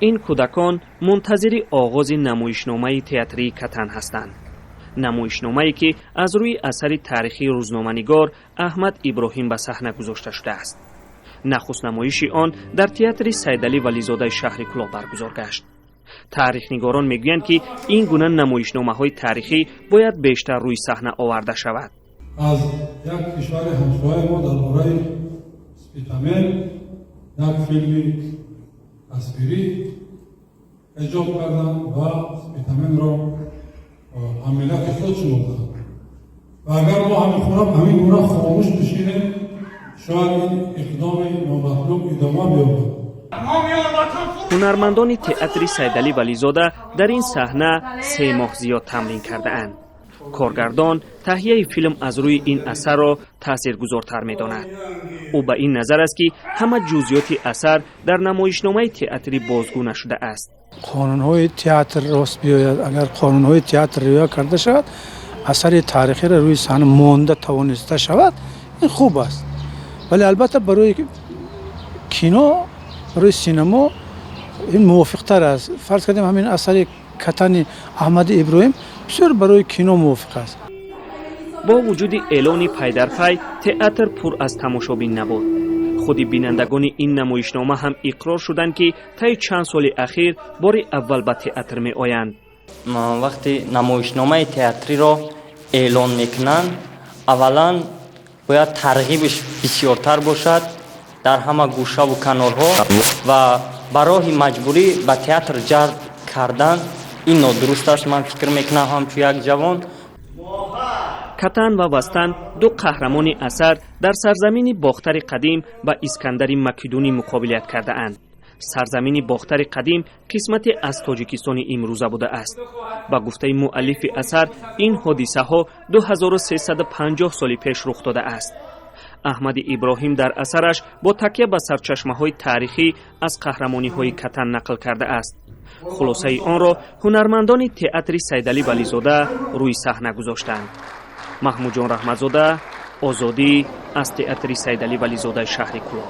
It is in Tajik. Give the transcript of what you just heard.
Ин кӯдакон мунтазири оғози намоишномаи театрии «Катан» ҳастанд, намоишномае, ки аз рӯи асари таърихии рӯзноманигор Аҳмад Иброҳим ба саҳна гузошта шудааст. Нахуст намоиши он дар театри Сайдалӣ Вализодаи шаҳри Кӯлоб баргузор гашт. Таърихнигорон мегӯянд, ки ин гуна намоишномаҳои таърихӣ бояд бештар рӯи саҳна оварда шавад. Аз як кишвари ҳамсояи мо дар бораи Спитамен як филми тасвирӣ эҷод карданд ва Спитаменро ҳаммиллати худ шумурданд. Ва агар мо ҳамин гуна хомӯш бишинем, шояд ин иқдоми номатлуб идома биёбад. Ҳунармандони театри Сайдалӣ Вализода дар ин саҳна 3 моҳ зиёд тамрин кардаанд. Коргардон таҳияи филм аз рӯи ин асарро таъсиргузортар медонад. Ӯ ба ин назар аст, ки ҳама ҷузъиёти асар дар намоишномаи театрӣ бозгӯ нашудааст. Қонунҳои театр рост биёяд, агар қонунҳои театр риоя карда шавад, асари таърихиро рӯи саҳна монда тавониста шавад, ин хуб аст. Вале албатта, барои кино, барои синемо ин мувофиқтар аст. Фарз кардем, ҳамин асари «Катани» Аҳмади Иброҳим бисёр барои кино мувофиқ аст. Бо вуҷуди эълони пайдарпай, театр пур аз тамошобин набуд. Худи бинандагони ин намоишнома ҳам иқрор шуданд, ки таи чанд соли ахир бори аввал ба театр меоянд. Вақте намоишномаи театриро эълон мекунанд, аввалан бояд тарғибаш бисёртар бошад дар ҳама гӯшаву канорҳо ва ба роҳи маҷбурӣ ба театр ҷалб кардан, ин нодуруст аст, ман фикр мекунам, ҳамчун як ҷавон. Катан ва Вастан, ду қаҳрамони асар, дар сарзамини Бохтари қадим ба Искандари Македонӣ муқобилият кардаанд. Сарзамини Бохтари қадим қисмате аз Тоҷикистони имрӯза будааст. Ба гуфтаи муаллифи асар, ин ҳодисаҳо 2350 соли пеш рух додааст. Аҳмади Иброҳим дар асараш бо такя ба сарчашмаҳои таърихӣ аз қаҳрамониҳои Катан нақл кардааст. Хулосаи онро ҳунармандони театри Сайдалӣ Вализода рӯи саҳна гузоштанд. Маҳмудҷон Раҳматзода, «Озодӣ», аз театри Сайдалӣ Вализодаи шаҳри Кӯлоб.